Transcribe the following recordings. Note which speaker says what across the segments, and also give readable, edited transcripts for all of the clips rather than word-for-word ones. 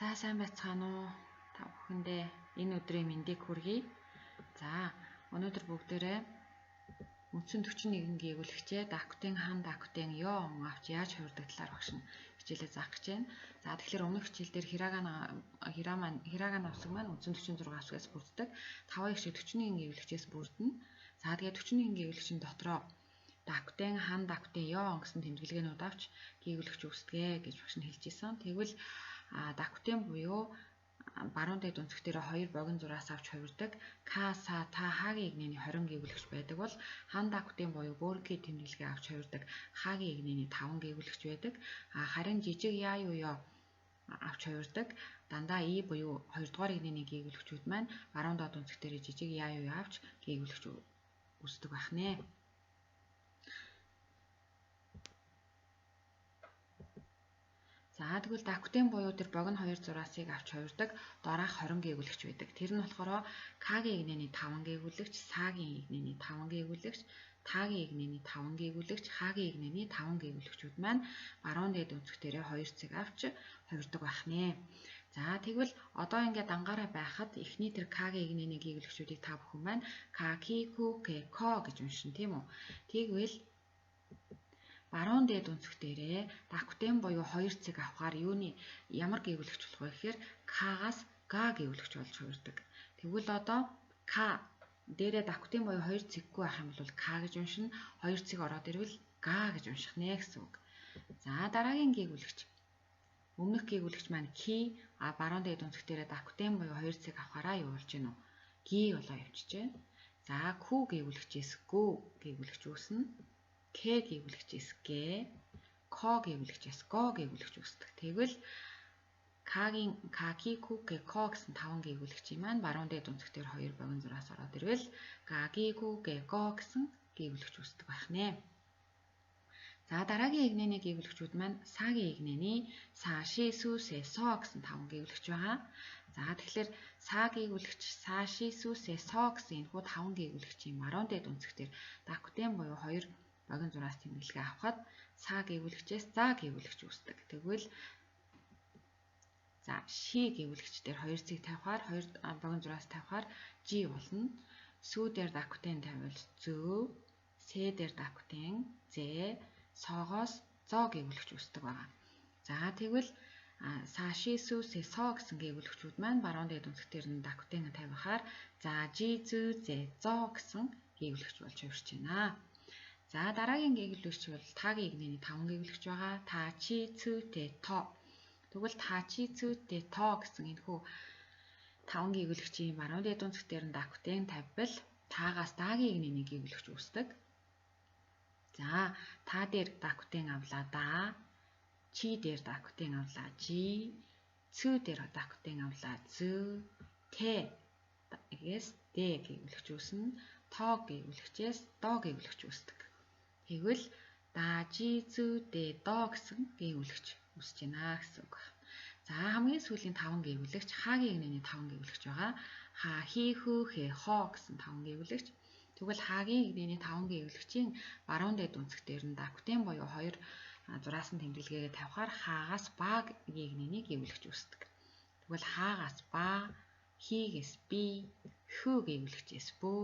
Speaker 1: За сайн байцгаана уу? Та бүхэндээ энэ өдрийн мэндийг хүргэе. За өнөөдөр бүгдээрээ үндсэн 41 гийгүүлэгчээ дакутын хан дакутын ёо он авч яаж хувирдаг талаар багш нь хичээлээ заах гэж байна. За тэгэхээр өмнөх хичээл дээр хирагана үсэг маань үндсэн 46 үсгээс бүрддэг. 5 их шиг 41 гийгүүлэгчээс бүрдэнэ. За тэгээд 41 гийгүүлэгчийн дотроо дакутын хан дакутын ёо он гэсэн тэмдэглэгээнүүд авч гийгүүлэгч үүсдэгэ гэж багш нь хэлж исэн. Тэгвэл дакутын буюу баруун дээд өнцөг дээр хоёр богино зураас авч хувирдаг К, С, Т, Х-гийн эгнээний 20 гийгүүлэгч байдаг бол хан дакутын буюу бөөрөнхий тэмдэглэгээ авч хувирдаг Х-гийн эгнээний 5 гийгүүлэгч байдаг. Харин жижиг Я, Ю, Ё авч хувирдаг дандаа И буюу 2 дугаар эгнээний гийгүүлэгчүүд маань баруун доод өнцөг дээр жижиг Я, Ю, Ё авч гийгүүлэгч үүсдэг байх нэ. За тэгвэл дакутын буюу тэр богино хоёр зураасыг авч хувирдаг дараах 20 гийгүүлэгч байдаг. Тэр нь болохоор К-гийн эгнээний 5 гийгүүлэгч, С-гийн эгнээний 5 гийгүүлэгч, Т-гийн эгнээний 5 гийгүүлэгч, Х-гийн эгнээний 5 гийгүүлэгчүүд маань баруун дээд өнцөг дээрээ 2 цэг авч хувирдаг байх нэ. За тэгвэл одоо ингээд дангаараа байхад эхний тэр К-гийн эгнээний гийгүүлэгчүүдийг та бүхэн маань К, К, Q, К, К гэж уншина, тийм үү? Тэгвэл баруун дээд өнцөг дээрээ дакутын буюу 2 цэг авахаар юуны ямар гийгүүлэгч болох вэ гэхээр К-гаас Г гийгүүлэгч болж хувирдаг. Тэгвэл одоо К дээрээ дакутын буюу 2 цэггүй байх юм бол К гэж уншина, 2 цэг ороод ирвэл Г гэж унших нэ гэсэн үг. За дараагийн гийгүүлэгч. Өмнөх гийгүүлэгч маань К, а баруун дээд өнцөг дээрээ дакутын буюу 2 цэг авахаараа юу болж гинүү? Г болоо явчихжээ. За Q гийгүүлэгчээс Г гийгүүлэгч үүснэ. К гийгүүлэгчээс Г, К гийгүүлэгчээс Г гийгүүлэгч үүсдэг. Тэгвэл К-гийн К, К, Q, К, К гэсэн 5 гийгүүлэгчийн маань баруун дээд өнцөг дээр 2 богино зураас ороод ирвэл Г, Г, Q, Г, Г гэсэн гийгүүлэгч үүсдэг байх нэ. За дараагийн эгнээний гийгүүлэгчүүд маань С-гийн эгнээний С, Ш, С, С, Со гэсэн 5 гийгүүлэгч байгаа. За тэгэхээр С гийгүүлэгч, С, Ш, С, С, Со гэсэн энэхүү 5 гийгүүлэгчийн баруун дээд өнцөг дээр дакутын буюу 2 богино зураас тэмдэглэгээ авахад С гийгүүлэгчээс За гийгүүлэгч үүсдэг. Тэгвэл за Ш гийгүүлэгч дээр 2 цэг тавихаар 2 богино зураас тавихаар Ж болно. Сүү дээр дакутын тавиул зөө, С дээр дакутын зэ, Согоос зо гийгүүлэгч үүсдэг байгаа. За тэгвэл Са, Ши, Сүү, Сэ, Со гэсэн гийгүүлэгчүүд маань баруун дээд өнцөг дээр нь дакутын тавихаар за, Жи, Зүү, Зэ, Зо гэсэн гийгүүлэгч болж хувирч байна. За дараагийн гийгүүлэгч бол Та-гийн эгнээний 5 гийгүүлэгч байгаа. Та, Чи, Цү, Тэ, То. Тэгвэл Та, Чи, Цү, Тэ, То гэсэн энэхүү 5 гийгүүлэгчийн баруун дээд өнцөг дээр нь дакутын тавьбал Таагаас Дагийн эгнээний гийгүүлэгч үүсдэг. За Та дээр дакутын авлаа Да, Чи дээр дакутын авлаа Жи, Цү дээр дакутын авлаа Зү, Тэ гээс Д гийгүүлэгч үүснэ. То гийгүүлэгчээс До гийгүүлэгч үүсдэг. Тэгвэл Да, Жи, Зү, Дэ, До гэсэн гийгүүлэгч үүсэж байна гэсэн үг байна. За хамгийн сүүлийн 5 гийгүүлэгч Х-гийн эгнээний 5 гийгүүлэгч байгаа. Х, Хи, Хү, Хэ, Хо гэсэн 5 гийгүүлэгч. Тэгвэл Х-гийн эгнээний 5 гийгүүлэгчийн баруун дээд өнцөг дээр нь дакутын буюу 2 зураас нь тэмдэглэгээ тавихаар Х-гаас Ба-гийн эгнээний гийгүүлэгч үүсдэг. Тэгвэл Х-гаас Ба, Хи-гээс Би, Хү гийгүүлэгчээс Бүү,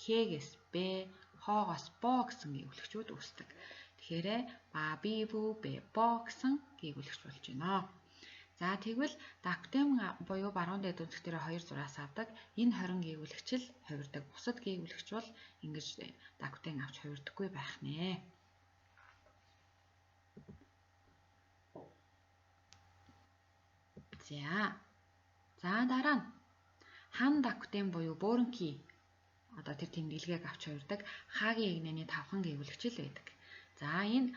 Speaker 1: Хэ-гээс Б, Хо-гоос Бо гэсэн гийгүүлэгчүүд үүсдэг. Тэгэхээр Ба, Би, Бүү, Б, Бо гэсэн гийгүүлэгч болж байна. За тэгвэл дакутын буюу баруун дээд өнцөг дээр 2 зураас авдаг энэ 20 гийгүүлэгч л хувирдаг. Бусад гийгүүлэгч бол ингэж дакутын авч хувирдаггүй байх нэ. За дараа нь хан дакутын буюу бөөрөнхий одоо тэр тэмдэглэгээг авч хувирдаг Х-гийн эгнээний 5 гийгүүлэгч л байдаг. За энэ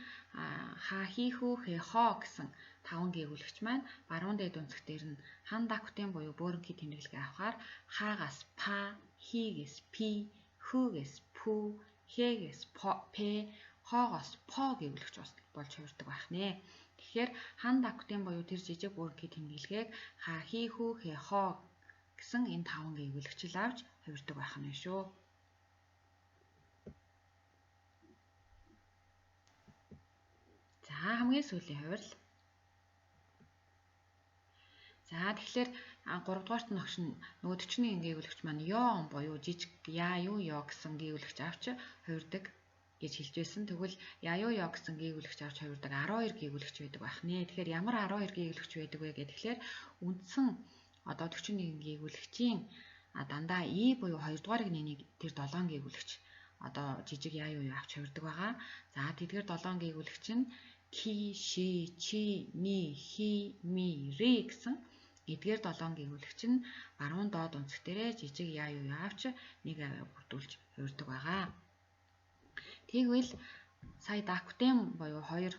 Speaker 1: Х, Хи, Хү, Хэ, Хо гэсэн 5 гийгүүлэгч маань баруун дээд өнцөг дээр нь хан дакутын буюу бөөрөнхий тэмдэглэгээ авахаар Х-гаас Па, Хи-гээс Пи, Хү-гээс Пү, Хэ-гээс Пэ, Хо-гоос По гийгүүлэгч болж хувирдаг байх нэ. Тэгэхээр хан дакутын буюу тэр жижиг бөөрөнхий тэмдэглэгээг Х, Хи, Хү, Хэ, Хо гэсэн энэ 5 гийгүүлэгч л авч хувирдаг байх нь шүү. За хамгийн сүүлийн хувирал. За тэгэхээр 3 дугаарт нь огш нь нөгөө 41 гийгүүлэгч маань ёо буюу жижиг яа юу ёо гэсэн гийгүүлэгч авч хувирдаг гэж хэлж байсан. Тэгвэл яа юу ёо гэсэн гийгүүлэгч авч хувирдаг 12 гийгүүлэгч байдаг байх нэ. Тэгэхээр ямар 12 гийгүүлэгч байдаг вэ гэхээр үндсэн одоо 41 гийгүүлэгчийн дандаа и буюу 2 дугаарыг нэнийг тэр 7 гийгүүлэгч одоо жижиг яа юу авч хувирдаг байгаа. За тэдгээр 7 гийгүүлэгч нь ки, ши, чи, ни, хи, ми, ри гэсэн эдгээр 7 гийгүүлэгч нь баруун доод өнцөг дээрээ жижиг яа юу авч нэг аваа бүрдүүлж хувирдаг байгаа. Тэгвэл сая дакутен буюу 2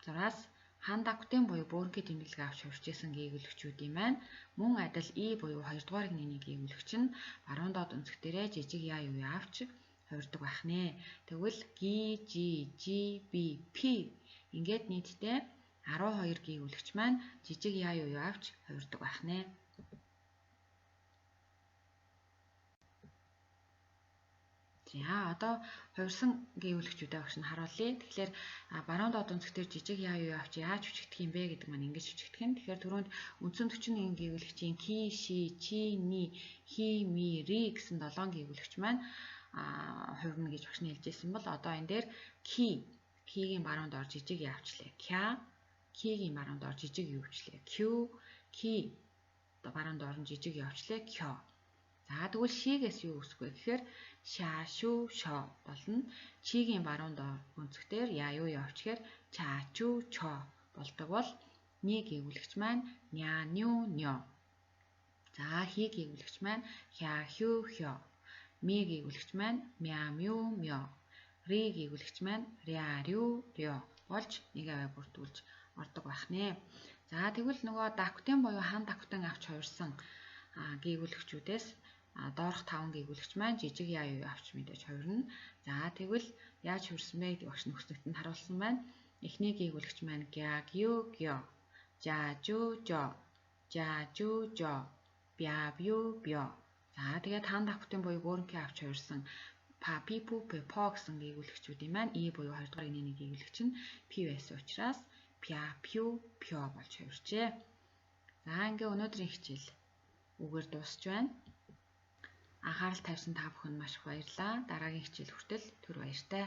Speaker 1: зураас хан дакутен буюу бөөрөнхий тэмдэглэгээ авч хувирч исэн гийгүүлэгчүүдийн маань мөн адил и буюу 2 дугаарыг нэний гийгүүлэгч нь баруун доод өнцөг дээрээ жижиг яа юу авч хувирдаг байх нэ. Тэгвэл ги, жи, жи, би, пи ингээд нийтдээ 12 гийгүүлэгч маань жижиг яа юу авч хувирдаг байх нэ. За одоо хувирсан гийгүүлэгчүүдээ багш нь харуулъя. Тэгэхээр баруун доод өнцөг дээр жижиг яа юу авч яаж хүчигдэх юм бэ гэдэг маань ингэж хүчигдэх нь. Тэгэхээр түрүүнд үндсэн 41 гийгүүлэгчийн ки, ши, чи, ни, хи, ми, ри гэсэн 7 гийгүүлэгч маань хувирна гэж багш нь хэлж ирсэн бол одоо энэ дээр ки, кигийн баруун доор жижиг яа авчлаа. Кя, кигийн баруун доор жижиг юу авчлаа. Кю, ки баруун доор нь жижиг юу авчлаа. Кё. За тэгвэл шигээс юу үүсэх вэ гэхээр ша, шу, шо болно. Чигийн баруун доор өнцөг дээр яа юу явчихээр ча, чү, чо болдог бол ни гийгүүлэгч маань ня, ню, нё. За хи гийгүүлэгч маань хя, хю, хё. Ми гийгүүлэгч маань мя, мю, мё. Ри гийгүүлэгч маань ря, рю, рё болж нэг аваа бүрдүүлж ордог байх нэ. За тэгвэл нөгөө дакутен буюу хан дакутен авч хувирсан гийгүүлэгчүүдээс доорх 5 гийгүүлэгч маань жижиг яа юу авч мэдээж хувирна. За тэгвэл яаж хувирсан бэ гэдэг багш нөхцөлт нь харуулсан байна. Эхний гийгүүлэгч маань гя, гю, гё. Жа, жу, жо. Жа, жу, жо. Бя, бю, бё. За тэгээд хан дакутен буюу бөөрөнхий авч хувирсан па, пи, пү, пэ, по гэсэн гийгүүлэгчүүдийн маань и буюу 2 дугаар нэг гийгүүлэгч нь пи байсан учраас пя, пю, пё болж хувирчээ. За ингээ өнөөдрийн хичээл үгээр дуусч байна. Анхаарал тавьсан та бүхэнд маш их баярлалаа. Дараагийн хичээл хүртэл түр баяртай.